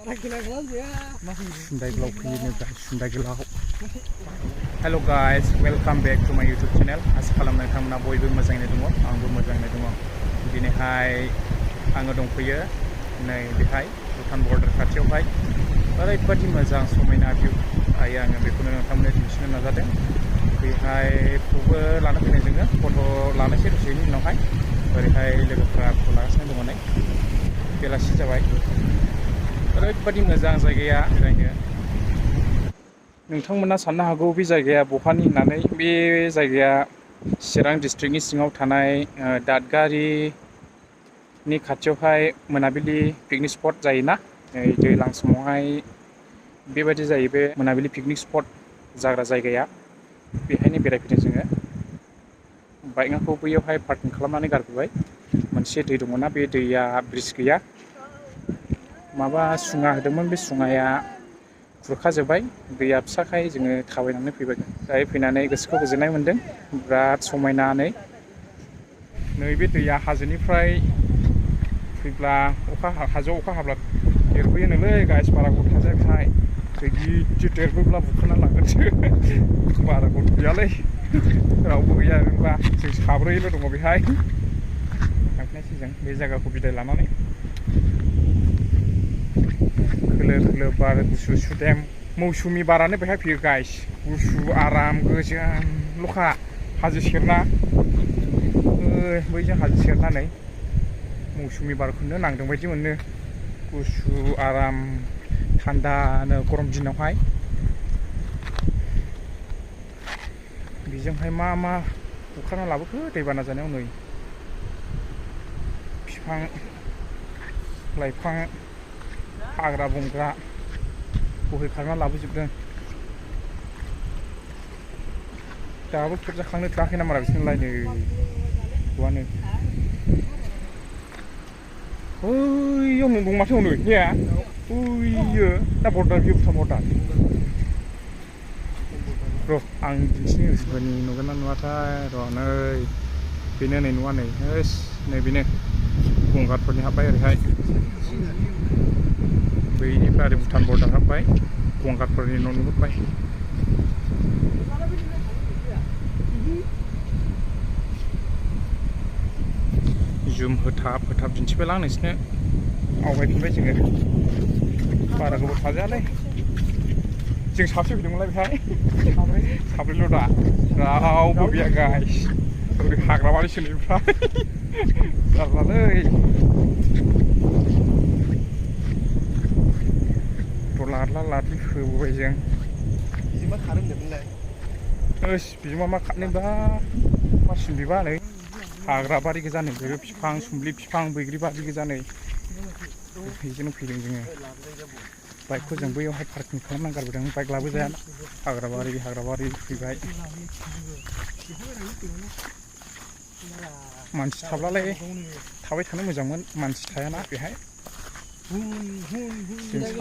Hello guys, welcome back to my YouTube channel. आसा खालामो नोंथांमोना बयबो मोजाङैनो दङ, आंबो मोजाङैनो दङ। दिनैहाय आङो दंफैयो नै बेहाय भुटान बर्डार खाथियावहाय ओरैबादि मोजां समायना भिउ आङो बेखौनो नोंथांमोननो दिन्थिनो नाजादों। बेहाय फट'बो लानो फैनाय जोङो फट' लानोसै दसेनि उनावहाय ओरैहाय लोगोफ्रा फट' लागासिनो दङ नै बेलासि जाबाय। ओरैबादि मोजां जायगाया बेरायनो। नोंथांमोना साननो हागौ बे जायगाया बहानि होननानै। बे जायगाया चिरां डिस्ट्रिक्टनि सिङाव थानाय दादगारिनि खाथियावहाय मोनाबिलि पिकनिक स्पट जायोना। दैज्लां समावहाय बेबायदि जायो बे मोनाबिलि पिकनिक स्पट जाग्रा जायगाया। बेहायनो बेरायफैदों जोङो। बाइकखौ बैयावहाय पार्किं खालामनानै गारबोबाय। मोनसे दै दङना, बे दैया ब्रिज गैया। माबा सुङा होदोंमोन, बे सुङाया खुरखाजोब्बाय। दैया फिसाखाय जोङो थाबायनानै फैबाय। दायो फैनानै गोसोखौ गोजोननाय मोन्दों। बिराद समायनानै नैबे दैया हाजोनिफ्राय फैब्ला हाजोआव अखा हाब्ला देरबोयोनोलै गाइस। बारा गथ' थाजायाखै, दै गिदिर देरबोब्ला बुखारना लांगोनसो। बारा गथ' गैयालै, रावबो गैया होनबा जों साब्रैल' दङ बेहाय। थांफिननायसै जों बे जायगाखौ बिदाय लानानै। खोलो खोलो बार, गुसु सुदेम मौसुमि बारानो बेहाय फैयो गाइस। गुसु आराम गोजोनल'खा। हाजो सेरना बैजों हाजो सेरनानै मौसुमि बारखौनो नांदों बायदि मोनो। गुसु आराम थान्दानो गरम दिनावहाय। बेजोंहाय मा मा बुखारना लाबोखो दैबाना जानायाव नै बिफां लाइफां हाग्रा बंग्रा बोहैखारना लाबोजोबदों। दाबो खेबजाखांनो थोआखै नामा बिसोरनालाय नै गथ'आनो। बैयाव दं माथो हनै ने, बैयो दा बर्डार बियो भुटान बर्डार। र' आं दिन्थिनो गोसोफोरनि नुगोन ना नुवाथाय। र' नै बेनो नै नुवा नै नै बेनो गंगारफोरनि हाब्बाय ओरैहाय। बैनिफ्राय ओरै भुटान बर्डार हाब्बाय, गंगारफोरनि न' नुहुरबाय। जुम होथाब होथाब दिन्थिबायलां नोंसोरनो। आवगायफिनबाय जोङो। बारा गोबाव थाजायालै। जों साबसे फैदोंमोनलाय बेहाय साब्रैल' दा, रावबो गैया गाइस। ओरै हाग्राबारिसो नैफ्राय जारलालै। लादला लादलि होबोबाय जों। बिजोंबा खारो होनदोंमोनलाय। बिजोंबा मा खारनोबा मासिन बिबा नै हाग्राबारि गोजा नै। बेबो बिफां सुम्लि बिफां बैग्रि बारि गोजा नै। बेजोंनो फैदों जोङो। बाइकखौ जों बैयावहाय पार्किं खालामना गारबोदों। बाइक लाबोजाया, हाग्राबारि फैबाय। मानसि थाब्लालाय थाबाय थानो मोजांमोन, मानसि थायाना बेहाय। सुन्दाय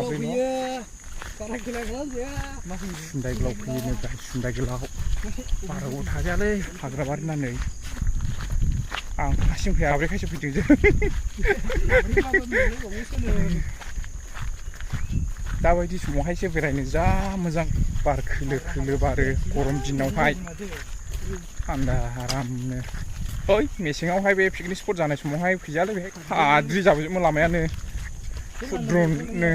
गोलाव फैयो गाइस, सुन्दाय गोलाव। बारा गोबाव थाजायालै हाग्राबारि ना नै। आं हारसिं फैया, साब्रैखायसो फैदों जों। दाबायदि समावहायसो बेरायनो जा मोजां। बार खोलो खोलो बारो गरम दिनावहाय थान्दा आरामनो। ओइ मेसेङावहाय बे पिकनिक स्पट जानाय समावहाय फैजायालै बेहाय हाद्रि जाबोजोबो लामायानो फुद्रुनो।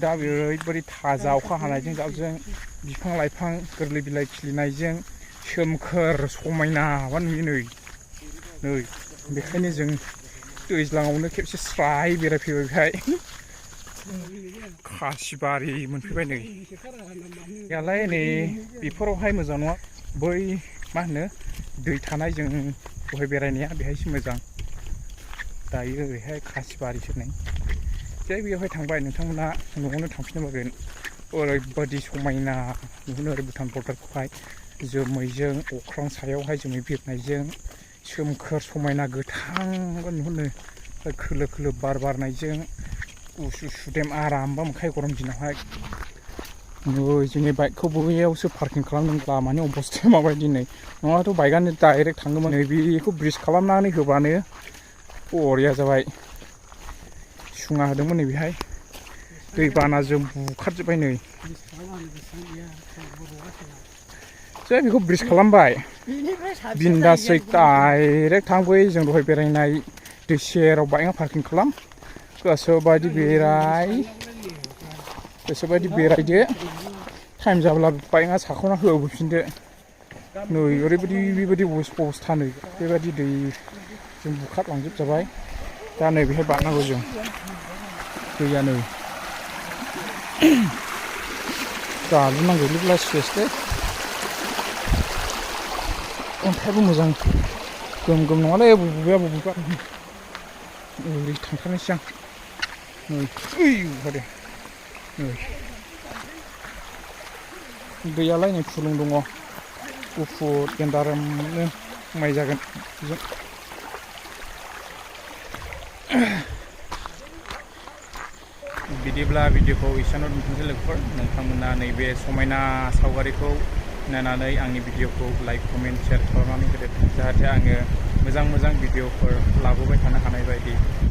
दा ओरैबायदि थाजा अखा हानायजों जाबजों बिफां लाइफां गोरलै बिलाइ खिलिनायजों सोमखोर समायना माबा नुयो नै। बेखायनो जों दैज्लाङावनो खेबसे स्राय बेरायफैबाय बेहाय। खासिबारि मोनफैबाय नै। यालाय नै बेफोरावहाय मोजां नङा, बै मा होनो दै थानाय जों दहाय बेरायनाया बेहायसो मोजां। दायो ओरैहाय खासिबारिसो नै। जै बेयावहाय थांबाय नोंथांमोना न'आवनो थांफिननो बागोन। ओरैबादि समायना नुहुरो ओरै भुटान बर्डारखौहाय। जोमैजों अख्रां सायावहाय जोमै बिरनायजों सोमखोर समायना गोथां नुहुरो। खोलो खोलो बार बारनायजों गुसु सुदेम आरामबा मोनखायो गरम दिनावहाय। जोंनि बाइकखौ बैयावसो पार्किं खालामदों। लामानि अबस्थाया माबायदि नै, नङाबाथ' बाइकआनो डाइरेक्ट थांगौमोन। नै बेखौ ब्रिज खालामनानै होबानो बरिया जाबाय। सुङा होदोंमोन नै बेहाय दै बानाजों बुखारजोब्बाय नै जे बेखौ ब्रिज खालामबाय बिन्दासै डाइरेक्ट थांबाय जों दहाय बेरायनाय दै सेराव बाइकआ पार्किं खालाम गोसोबायदि बेरायदो टाइम जाब्ला बाइकआ साखावना होबोफिनदो नै ओरैबायदि बेबायदि अबस्था नै बेबायदि दैजों बुखारलांजोबजाबाय दा नै बेहाय बारनांगौ जों दैया नै गाब्रनांगौ लिब्ला स्पेसले अन्थाइबो मोजां गोम गोम नङालै बबेबा ओरै थांथारनोसै आं नै नै दैयालाय नै फुलुं दङ गुफुर गेन्दारोमनो माइ जागोन बेजों बिदिब्ला भिडिअखौ एसेयावनो दोनथ'नोसै लोगोफोर नोंथांमोना नैबे समायना सावगारिखौ नायनानै आंनि भिडिअखौ लाइक कमेन्ट शेयार खालामनानै होदो जाहाथे आङो मोजां भिडिअफोर लाबोबाय थानो हानाय बायदि